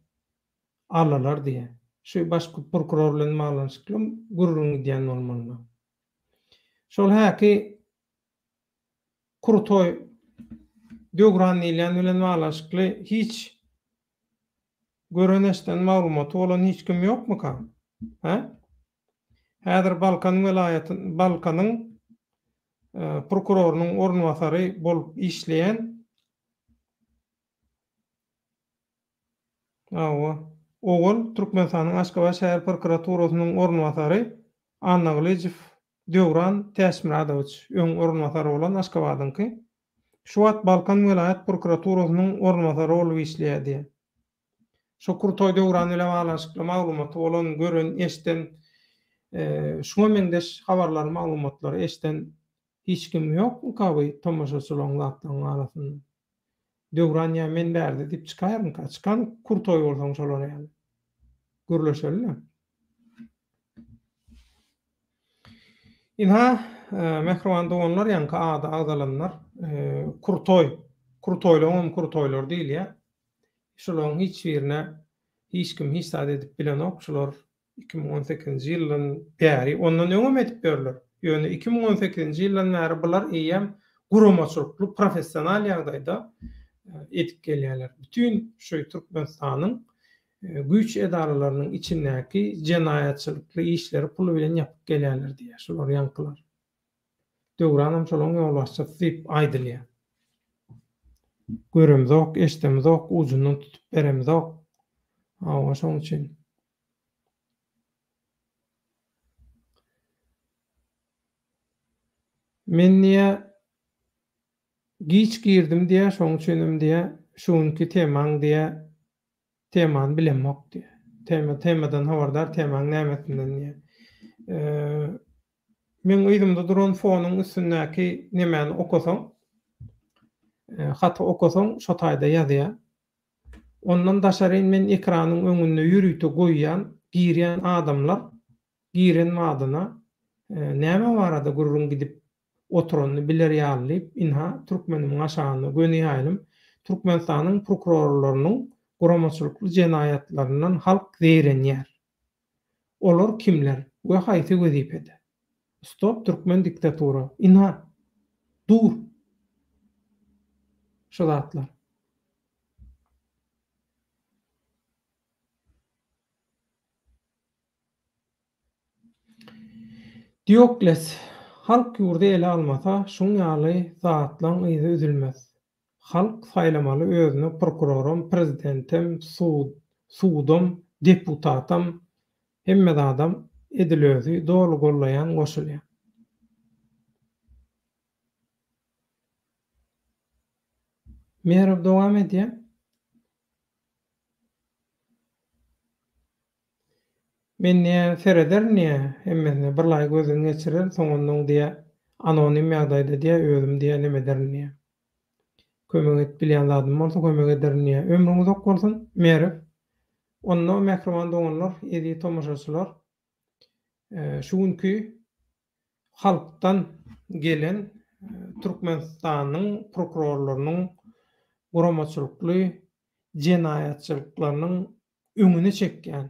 alalar diýä. Şu baş prokuror bilen baglanyşykly gürrüň gidýän bolmaly. Şol häki krutoý Döwran diýilýän bilen baglanyşykly hiç gören-eşden maglumaty bolan hiç kim ýokmuka? Hä? Häzir Balkan welaýaty Balkanyň prokurorynyň orunbasary bolup işleýän Hawa. Owal Türkmenistanyň Aşgabat şäher prokuraturasynyň orunbasary Annagylyjow Döwran Täçmyradowiç, öň orunbasary bolan Aşgabadyňky, şu wagt Balkan welaýat prokuraturasynyň orunbasary bolup işleýär diýýär. Şo Krutoý Döwran bilen baglanyşykly maglumaty bolan, gören, eşden, şuňa meňzeş habarlary, maglumatlary eşden hiç kim ýokmyka bu tomaşaçylaryň zatlaryň arasynda? Döwran ýa men bärde diýip çykaýarmyka? Çykan krutoý bolsaň şolar ýaly. Gürleşeli-le. Ynha. mähriban doganlar, ýaňky ady agzalanlar, krutoý, krutoýlaryňam krutoýlary diýilýär. Şularyň hiç birine hiç kim hiç zat edip bilenok. Şular 2018-nji ýyldan bäri, ondan öňem edip ýörler. Ýöne 2018-nji ýyldan bäri bular eýýäm guramaçylykly, professional ýagdaýda edip gelýärler. Bütin şu Türkmenistanyň güýç edaralarynyň içindäki jenaýatçylykly işleri puly bilen ýapyp gelýärler diýýär şular ýaňkylar. Döwranam şolaryň ýolbaşçysy diýip aýdylýar. Göremzok, eşdemzok, ujundan tutup beremzok. Hawa, şoň üçin. Men diýýär, giç girdim diýýär, şoň üçinem diýýär, şu günki temaň diýýär, Temany bilemok diýýär. Tema temadan habardar temaň nämesinden diýýär. Meň yzymda duran fonuň üstündäki nemäni okasaň, haty okasaň şo taýda ýazýar. Ondan daşaryn men ekranyň öňünde ýörite goýýan, girýän adamlar giren badyna näme barada gürrüň gidip oturanyny biler ýaly diýip, ynha, türkmenimiň aşagynda göni ýaýlym, Türkmenistanyň prokurorlarynyň guramaçylykly jenaýatlaryndan halk zeýrenýär. Olar kimler we haýsy wezipede? Stop türkmen diktatura. Ynha, dur şu zatlar. Diokles, Halk ýurdy ele almasa, şuň ýaly zatlaň yzy üzülmez. Halk saýlamaly özüne prokuroram, prezidentem, sud, sudam, deputatam, hemme zadam edil özi, doly gollaýan, goşulýan. Merow dowam edýär. Men diýä serederin diýä hemmesine birlaý gözden geçirerin soň onnoň diýä anonim ýagdaýda diýä özüm diýä neme ederin diýä. Kömek edip bilýän zadym bolsa kömek ederin diýä. Ömrüň uzak bolsun Merw. Onda mähriban doganlar, eziz tomaşaçylar şu günki halkdan gelen Türkmenistanyň prokurorlarynyň guramaçylykly jenaýatçylyklarynyň öňüni çekýän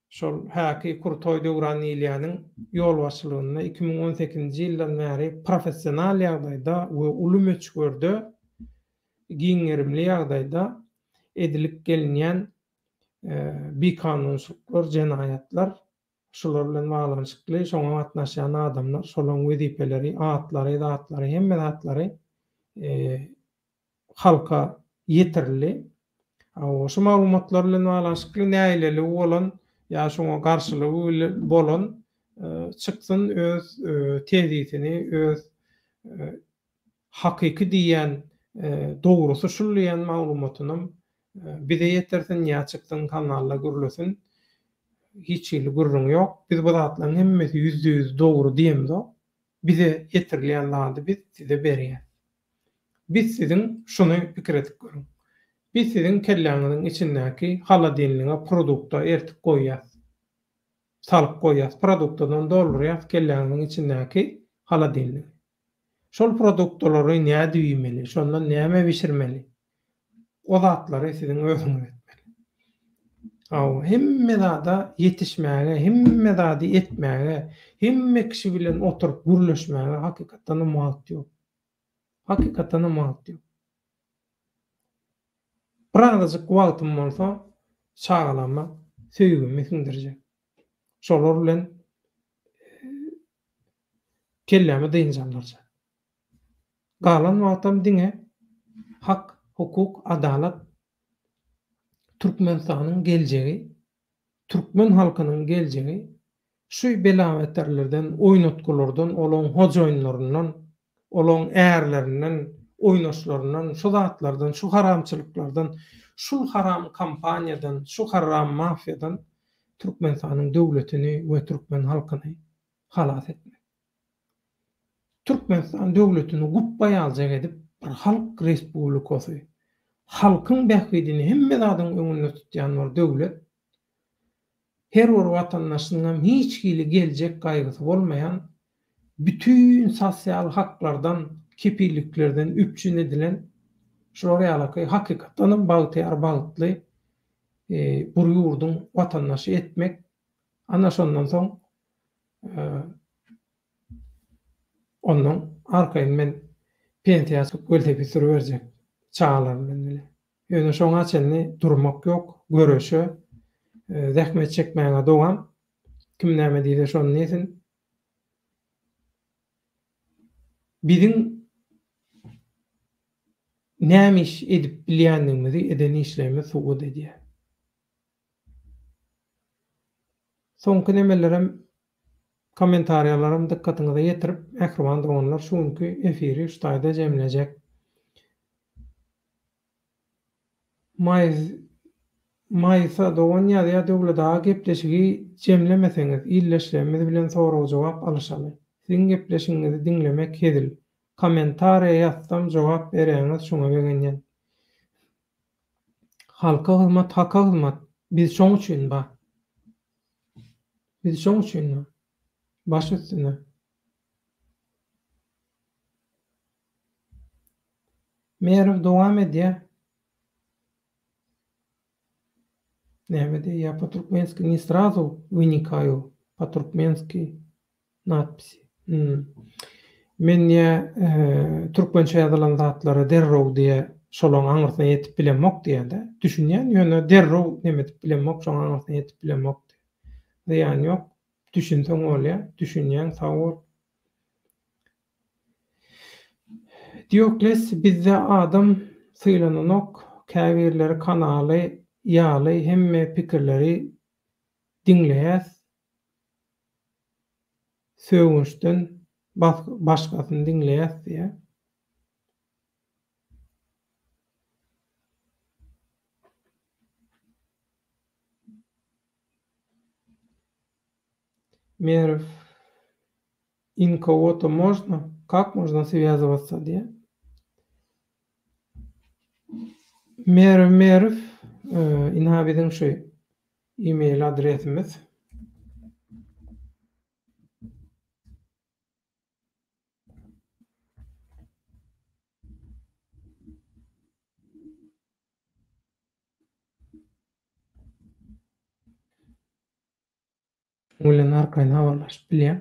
şol häki Krutoý Döwran diýilýäniň ýolbaşçylygynda 2018-nji ýyldan bäri professional ýagdaýda we uly möçberde giň gerimli ýagdaýda edilip gelinýän bikanunçylyklar, jenaýatlar şular bilen baglanyşykly şoňa gatnaşýan adamlar, şolaryň wezipeleri, atlary, zatlary, hemme zatlary halka ýetirildi. Şu maglumatlar bilen baglanyşykly nägileligi bolan ýa şoňa garşylygy bolan çyksyn öz tezisini, öz hakyky diýýän dogrusy şul diýen maglumatynam bize ýetirsin ýa çyksyn kanalda gürlesin. Hiç hili gürrüň ýok. Biz bu zatlaryň hemmesi ýüzde-ýüz dogry diýemzok. Bize ýetirilýän zady biz size berýäs. Biz siziň şuny pikir edip görüň. Biz siziň kelläňiziň içindäki holodilniňe produkta ertip goýýas. Salyp goýýas. Produktadan doldurýas kelläňiziň içindäki holodilnigi. Şol produktalary nädip iýmeli, şondan näme bişirmeli? O zatlary siziň özüňiz etmeli. Hawa, hemme zada ýetişmäge, hemme zady etmäge, hemme kişi bilen oturyp gürleşmäge hakykatdanam wagt ýok. Hakykatdanam wagt ýok. Birazajyk wagtym bolsa çagalaryma söýgimi siňdirjek. Şolar bilen kellämi dynç aldyrjak. Galan wagtam diňe hak, hukuk, adalat, Türkmenistanyň geljegi, türkmen halkynyň geljegi şu bela-beterlerden, oýnatgylardan, olaň hojaýynlaryndan, olaň ärlerinden, oýnaşlaryndan, şu zatlardan, şu haramçylyklardan, şul haram kompaniýadan, şu haram mafiýadan Türkmenistanyň döwletini we türkmen halkyny halas etmek. Türkmenistan döwletini gupba ýaljak edip bir halk respublikasy, halkyň bähbidini hemme zadyň öňünde tutýan bir döwlet, her bir watandaşynyňam hiç hili geljek gaýgysy bolmaýan. bütin sosial haklardan, kepilliklerden üpjün edilen şular ýalaky hakykatdanam bagtyýar, bagtly bir ýurduň watandaşy etmek, ana şondan soň ondan arkaýyn men pensiýa çykyp welosiped sürüberjek çagalarym bilen bile. Ýöne şoňa çenli durmak ýok, göreşe, zähmet çekmäge dowam. Kim näme diýse şony diýsin. Biziň näme iş edip bilýändigimizi eden işlerimiz subut edýär. Soňky nemelerem kommentariýalaram dykgatyňyza ýetirip, mähriban doganlar şu günki efiri şu taýda jemlejek. Maýsa dogan ýazýar Döwlet aga gepleşigi jemlemeseňiz ildeşlerimiz bilen sorag jogap alyşaly. Siziň gepleşigiňizi diňlemek hezil. Kommentariýa ýazsam jogap berýäňiz şoňa begenýän. Halka hyzmat haka hyzmat biz şoň üçin bar. Biz şoň üçin bar. Baş üstüne. Merw dowam edýär. Näme diýýär? Po turkmenski ne srazu wynikaýu po turkmenski nadpisi. Hmm. Men diýýär, türkmençe ýazylan zatlara derrew diýýär, şolaň aňyrsyna ýetip bilemok diýýär-de. Düşünýän, ýöne derrew neme edip bilemok, şoň aňyrsyna ýetip bilemok diýýär. Zyýany ýok. Düşünseň bolýar. Düşünýäň, sag bol. Diokles bizde adam sylananok käbirleri kanaly ýaly hemme pikirleri diňleýäs sögünçden başgasyny diňleýäs diýýä. Merw Inkowoto można? Kak można swýazywatsa diýýär. Merw Merw ynha biziň şu e-mail adresimiz. Şunuň bilen arkaýyn habarlaşyp bilýäň.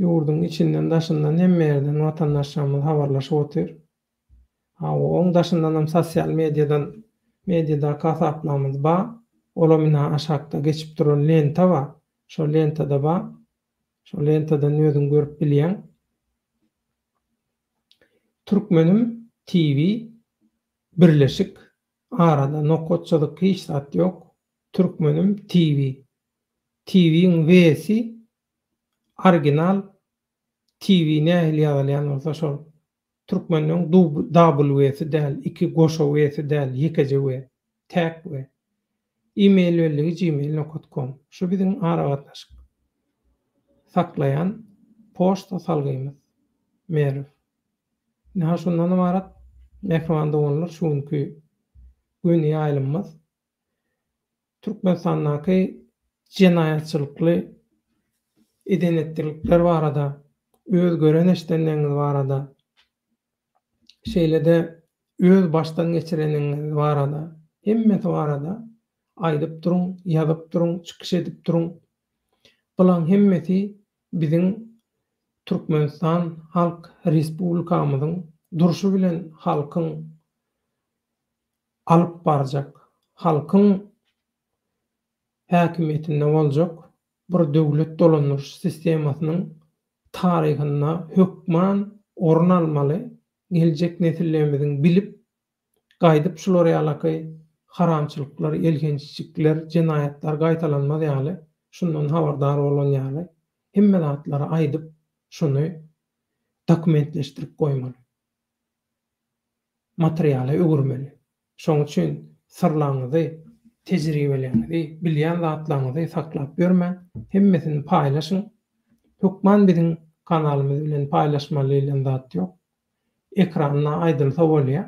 Ýurduň içinden, daşyndan hemme ýerden watandaşlarymyz habarlaşyp otyr. Hawa, oň daşyndanam sosial mediadan, mediadaky hasaplarymyz bar. Olam ynha aşakda geçip duran lenta bar. Şol lentada bar. Şol lentadan özüň görüp bilýäň. Türkmenim TV birleşik arada nokat çyzyk hiç zat ýok. Türkmenim TV. TV-iň W-si original TV nähili ýazylýan bolsa şol. Türkmeniň W-si däl, iki goşa W-si däl, ýekeje W. Täk W. E-mail belligi gmail nokat kom. Şu biziň aragatnaşyk saklaýan poçta salgymyz. Merw. Ynha şundan ybarat mähriban doganlar şu günki göni ýaýlymymyz. Türkmenistandaky jenaýatçylykly eden-etdilikler barada, öz gören-eşidenleriňiz barada, şeýle-de öz başdan geçireniňiz barada, hemmesi barada aýdyp duruň, ýazyp duruň, çykyş edip duruň. Bulaň hemmesi biziň Türkmenistan Halk Respublikamyzyň durşy bilen halkyň alyp barjak, halkyň häkimiýetinde boljak bir döwlet dolandyryş sistemasynyň taryhynda hökman orun almaly, geljek nesillerimiziň bilip, gaýdyp şular ýalaky haramçylyklar, elhençlikler, jenaýatlar gaýtalanmaz ýaly, şundan habardar bolan ýaly, hemme zatlary aýdyp, şuny dokumentleşdirip goýmaly. Materiala öwürmeli. Şoň üçin syrlaryňyzy, tejribeleriňizi, bilýän zatlaryňyzy saklap ýörmäň, hemmesini paýlaşyň. Hökman biziň kanalymyz bilen paýlaşmaly diýlen zat ýok. Ekranda aýdylsa bolýar.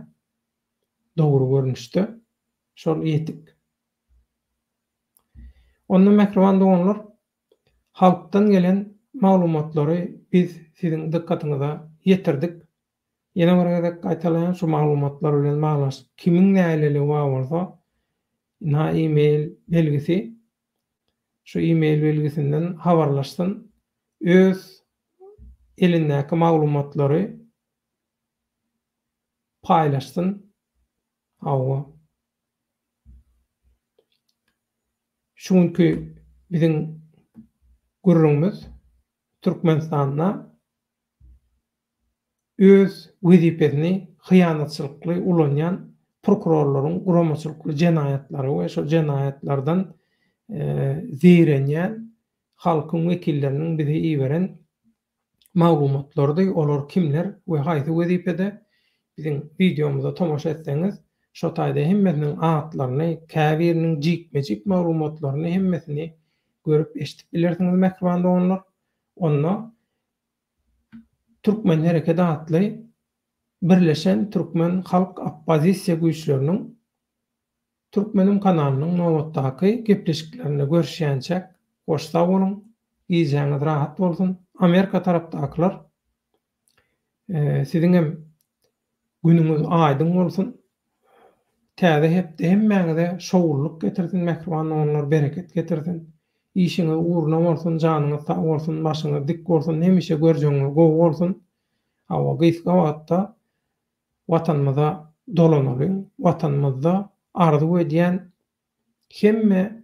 Dogry görnüşde. Şol ýetik. Onda mähriban doganlar, halkdan gelen. maglumatlary biz siziň dykgatyňyza ýetirdik. Ýene bir gezek gaýtalaýan, şu maglumatlar bilen baglanyşykly kimiň nägileligi bar bolsa, ynha e-mail belgisi, şu e-mail belgisinden habarlaşsyn, öz elindäki maglumatlary paýlaşsyn. Hawa. Şu günki biziň gürrüňimiz Türkmenistanda öz wezipesini hyýanatçylykly ulanýan prokurorlaryň guramaçylykly jenaýatlary we şol jenaýatlardan zeýrenýän halkyň wekilleriniň bize iberen maglumatlarydy, olar kimler we haýsy wezipede, biziň wideomyza tomaşa etseňiz, şo taýda hemmesiniň atlaryny, käbiriniň jikme-jik maglumatlaryny hemmesini görüp eşidip bilersiňiz mähriban doganlar. Onda Türkmen Hereketi atly birleşen türkmen halk oppozisiýa güýçleriniň Türkmenim kanalynyň nobatdaky gepleşiklerinde görüşýänçäk hoş sag boluň, gijäňiz rahat bolsun. Amerika tarapdakylar siziňem günüňiz aýdyň bolsun. Täze hepde hemmäňize şowlulyk getirsin mähriban doganlar bereket getirsin. Işiňiz ugruna bolsun, janyňyz sag bolsun, başyňyz dik bolsun, hemişe görjegiňiz gowy bolsun. Hawa gysga wagtda Watanymyza dolanalyň, Watanymyzda arzuw edýän hemme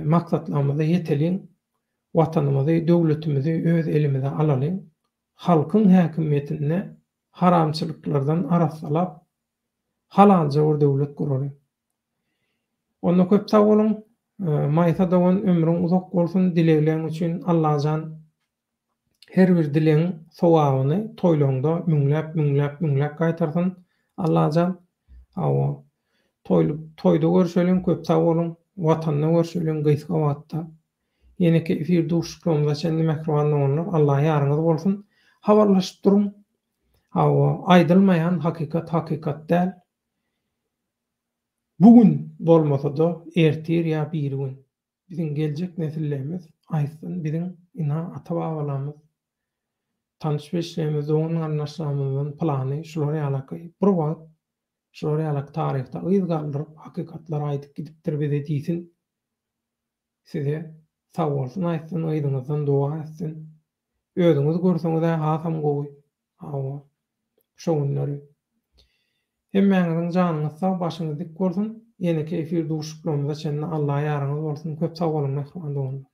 maksatlarymyza ýeteliň, Watanymyzy, döwletimizi öz elimize alalyň, halkyň häkimiýetinde haramçylyklardan arassalap, halalja bir döwlet guralyň. Onda köp sag boluň, Maýsa dogan ömrüň uzak bolsun dilegleň üçin Allajan Her bir dilegiň sogabyny toýlaňda müňläp müňläp müňläp gaýtarsyn Allajan. Hawa. Toýly toýda görşeliň köp sag boluň. Watanda görşeliň gysga wagtda. Ýeneki efir duşuşyklarymyza çenli mähriban doganlar Allah ýaryňyz bolsun. Habarlaşyp duruň. Hawa, aýdylmaýan hakykat hakykat däl. Bu gün bolmasa-da ertir ýa birigün. Biziň geljek nesillerimiz aýtsyn, biziň ynha ata-babalarymyz, tanyş-bilişlerimiz, dogan-garyndaşlarymyzdan pylany şular ýalaky bir wagt şular ýalaky taryhda yz galdyryp, hakykatlary aýdyp gidipdir bize diýsin. Size sagbolsun aýtsyn, yzyňyzdan doga etsin. Özüňiz görseňiz-ä hasam gowy. Hawa. Şo günleri. Hemmäňiziň janyňyz sag, başyňyz dik bolsun. Ýeneki efir duşuşyklarymyza çenli Alla ýaryňyz bolsun. Köp sag boluň mähriban doganlar.